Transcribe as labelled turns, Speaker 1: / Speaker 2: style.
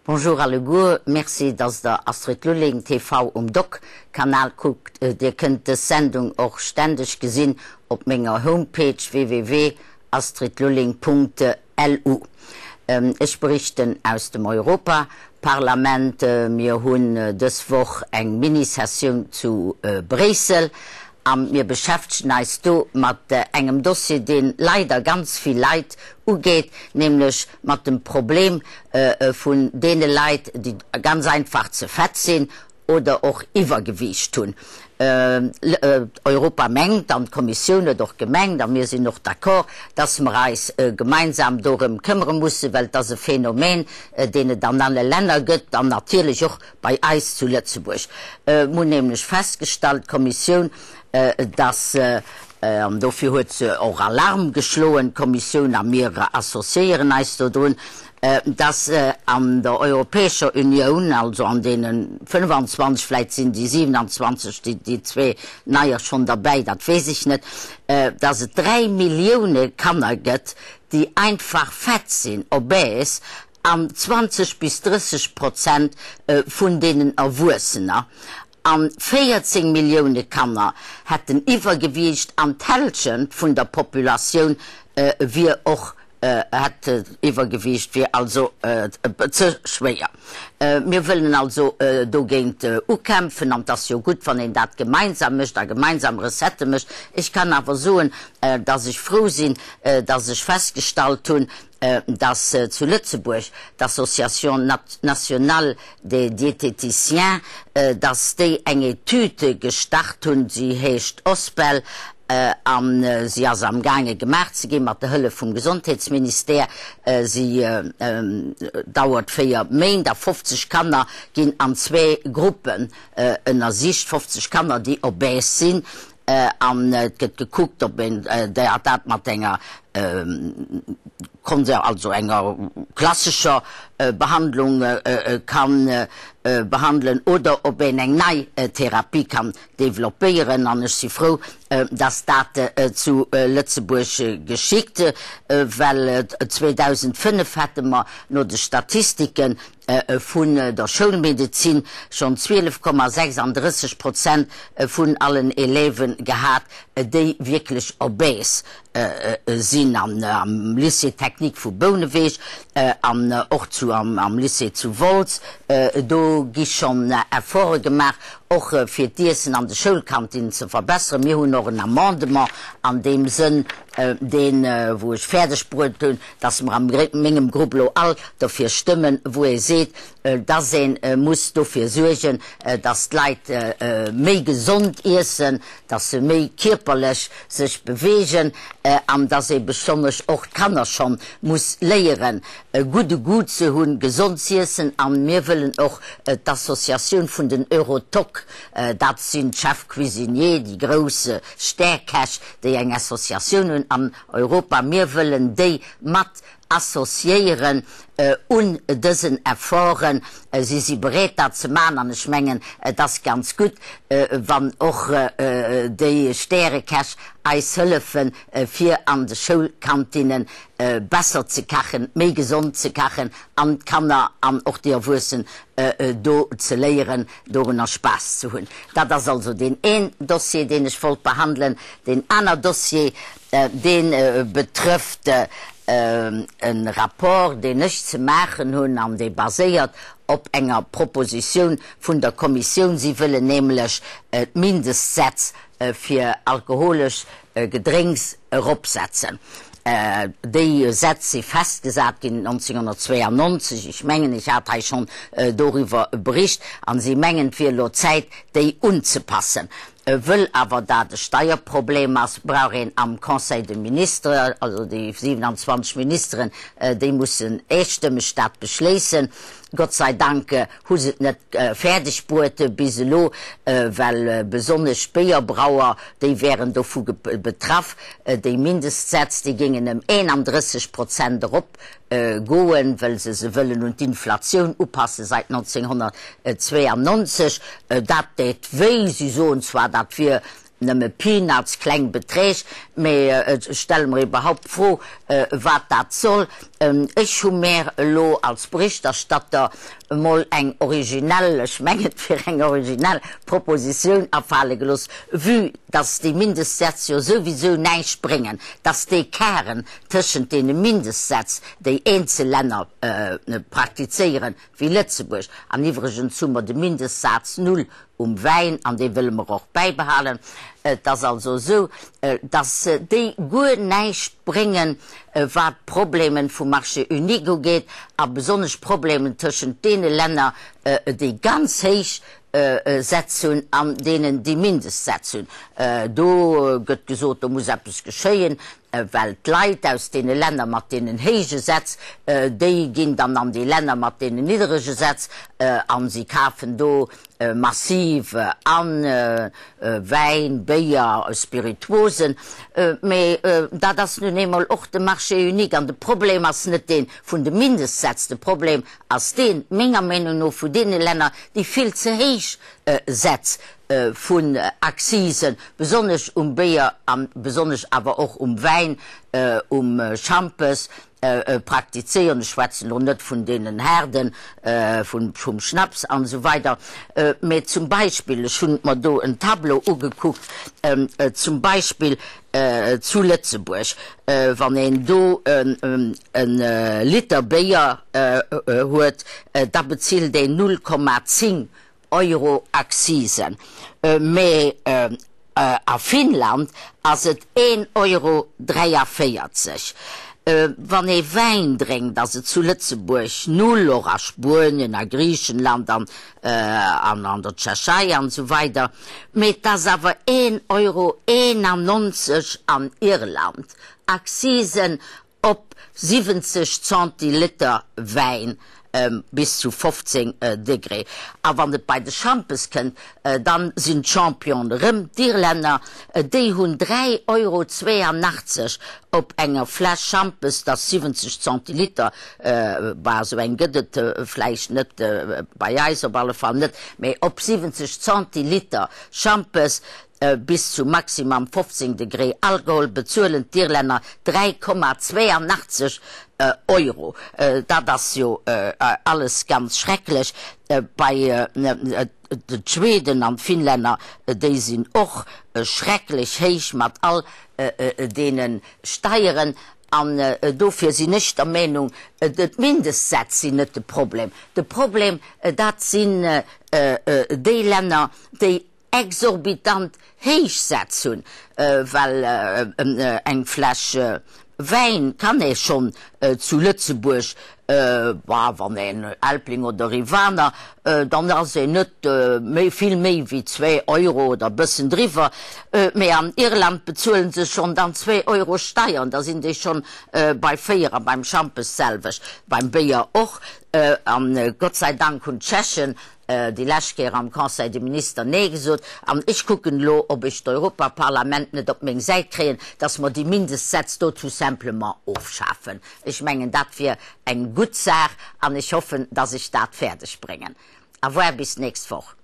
Speaker 1: Bonjour alleguer, merci dass der Astrid Lulling TV um Doc Kanal kuckt. Dir kënnt dës Sendung och ständeg gesinn op menger Homepage www.astridlulling.lu. Ech berichten aus dem Europaparlament. Mir hunn dës Woch eng Mini-Sessioun zu Bréissel A mir beschäftegen eis do mat engem Dossier, dee leider ganz vill Leit ugeet, nämlech mat dem Problem vun deene Leit, déi ganz einfach ze fett sinn oder och Iwwergewiicht hunn. Europa mengt, an d'Kommissioun huet och gemengt, a mir sinn och d'accord, dass mer eis gemeinsam dorëm këmmere mussen, well et ass e Phänomen, deen et an alle Länner gëtt an natierlech och Bei eis zu Lëtzebuerg. Mir hunn nämlech festgestallt, d'Kommissioun, dass, an dofir huet se och Alarm geschloen, d'Kommissioun, a mir associéieren eis dodrun, dass an der Europäescher Unioun, also an deene 25, vläicht sinn déi 27, déi zwee neier schonn derbäi, dat weess ech net, dass et 3 Millioune Kanner gëtt, déi einfach fett sinn, obèse, an 20 bis 30 Prozent vun deenen Erwuessener an 14 Millioune Kanner hätten Iwwergewiicht an d'Hälschent vun der Populatioun wier och hätt Iwwergewiicht, wier also ze schwéier. Mir wëllen also dogéint ukämpfen an et ass jo gutt, wann een dat gemeinsam mécht a gemeinsam Recettë mécht. Ech kann awer soen, dass ech frou sinn, dass ech festgestallt hunn, dass zu Lëtzebuerg d'Association nationale des diététiciens, dass déi eng Etüd gestart hunn, si heescht OSPEL a si ass amgaange gemaach ze ginn mat der Hëllef vum Gesondheetsministère. Si dauert 4 Méint a 50 Kanner ginn an zwee Gruppen ënnersicht, 50 Kanner, déi obèse sinn An et gëtt gekuckt, ob een dat mat enger konser-, also enger klassescher Behandlung ka behandelen oder ob een eng nei Therapie kann developpéieren. An ech si frou, dass dat zu Lëtzebuerg geschitt, well 2005 hätte mer no de Statistiken vun der Schoulmedezin schonn 12,36 Prozent vun allen Élèven gehat, déi wierklech obèse sinn. An am Lycée technique vu Bouneweg an och zu am Lycée zu Wolz, do gi schonn Efforte gemaach, och fir d'Iessen an de Schoulkantinen ze verbesseren. Mir hunn och en Amendement an deem Sënn, deen, wou ech fäerdeg bruet hunn, dass mer am mengem Grupp elo all derfir stëmmen, wou ee seet, dass ee muss dofir suergen, dass d'Leit méi gesond iessen, dass se méi kierperlech sech bewegen an dass ee besonnesch och d'Kanner schonn muss léieren, e gudde Goût ze hunn, gesond z'iessen. A mir wëllen och d'Associatioun vun den Eurotoc, dat sinn d'Chefcuisiniers, déi grouss Stärkäch, déi eng Associatioun hunn an Europa, mir wëllen déi mat associéieren un dësen Efforten. Si si bereet dat ze maachen an ech mengen, et ass ganz gutt, wann och déi Stärekäch eis hëllefen, fir an de Schoulkantinne besser ze kachen, méi gesond ze kachen an d'Kanner an och déi Erwuessen do ze léieren, dorunner Spaass ze hunn. Dat ass also deen een Dossier, deen ech wollt behandelen. Deen aner Dossier, dee betrëfft e Rapport, deen ech ze maachen hunn an dee baséiert op enger Propositioun vun der Kommissioun. Si wëllen nämlech d'Mindestsätz fir alkoholesch Gedrénks eropsetzen. Déi Sätz si festgesat ginn 1992, ech mengen, ech hat hei schonn doriwwer bericht, a si mengen, et wier elo Zäit, déi unzepassen. Wëll awer dat e Steierproblem ass, brauch een am Conseil de Ministres, also déi 27 Ministeren, déi mussen eestëmmeg dat beschléissen. Gott sei Dank hu se et net fäerdeg bruet bis elo, well besonnesch d'Béierbrauer, déi wären dovu betraff. Déi Mindestsätz, déi géingen ëm 31 Prozent erop goen, wëll se se wëllen un d'Inflatioun upasse säit 1992. Dat deet wéi. Si soen zwar, dat wier nëmme Peanuts, kleng Beträg, mee ech stelle mer iwwerhaupt d'Fro, wat dat soll. Ech hu mär elo als Berichterstatter emol eng originell, ech mengen et wier eng originell Propositioun afale gelooss, vue dass déi Mindestsätz jo souwisou näischt bréngen, dass d'Ecarten tëschent deene Mindestsätz, déi eenzel Länner praktizéieren, wéi Lëtzebuerg, an iwwregens hu mer de Mindestsaz null um Wäin an dee wëlle mer och bäibehalen, et ass also esou, dass déi guer näischt bréngen, wat d'Problemen vum Marché unique ugeet a besonnesch d'Problemen tëschent deene Länner, déi ganz héich Sätz hunn an deenen, déi Mindestsätz hunn. Do gëtt gesot, do muss eppes geschéien. Well d'Leit aus deene Länner mat deenen héije Sätz, déi ginn dann an déi Länner mat deenen nidderege Sätz a si kafen do massiv an, Wäin, Béier, Spirituosen. Mee dat ass nun eemol och de Marché unique. An de Problem ass net dee vun de Mindestsätz, de Problem ass deen, menger Meenung no, vu deene Länner, déi vill ze héich Sätz vun Accisen, besonnesch um Béier a besonnesch awer och um Wäin, um Schampes praktizéieren. Ech schwätzen elo net vun deenen haarden, vum Schnaps an esou weider, mä zum Beispill, ech hunn mer do en Tableau ugekuckt, zum Beispill zu Lëtzebuerg, wann een do e Liter Béier huet, da bezilt een 0,10 Euro Accisen, mee a Finnland ass et 1,43 Euro. Wann ee Wäin drénkt, ass et zu Lëtzebuerg null, och a Spuenien, a Griichenland an an der Tschechei an esou weider, mee et ass awer 1,91 Euro an Irland. Accisen Op 70 Zentiliter Wäin bis zu 15 Degré. A wann et bei de Schampes kënnt, dann sinn d'Championen erëm d'Irlänner. Déi hunn 3,82 Euro op enger Fläsch Schampes, dat ass 70 Zentiliter, bah esou eng gëtt et vläicht net bei eis, op alle Fall net, mee op 70 Zentiliter Schampes Bis zu maximum 15 Degré Alkohol bezuelen d'Irlänner 3,82 Euro. Dat ass jo alles ganz schrecklech. Bei d'Schweden an d'Finnlänner, déi sinn och schrecklech héich mat all deene Steieren. An dofir sinn ech der Meenung, d'Mindestsätz sinn net de Problem. De Problem, dat sinn déi Länner, déi exorbitant héich Sätz hunn, well eng Fläsch Wäin kann ee schonn zu Lëtzebuerg, bah, wann een Elbling oder Rivaner, dann ass een net méi, vill méi wéi zwee Euro oder e bëssen driwwer, mee an Irland bezuelen se schonn dann zwee Euro Steieren, da sinn déi schonn bei véier a beim Schampes d'selwecht, beim Béier och. An Gott sei Dank hunn d'Tschechen déi lescht Kéier am Conseil des Ministres Nee gesot. An ech kucken elo, ob ech d'Europaparlament net op meng Säit kréien, dass mer déi Mindestsätz do tout simplement ofschafen. Ech mengen, dat wier eng gutt Saach an ech hoffen, dass ech dat fäerdeg bréngen. Au revoir, bis d'nächst Woch.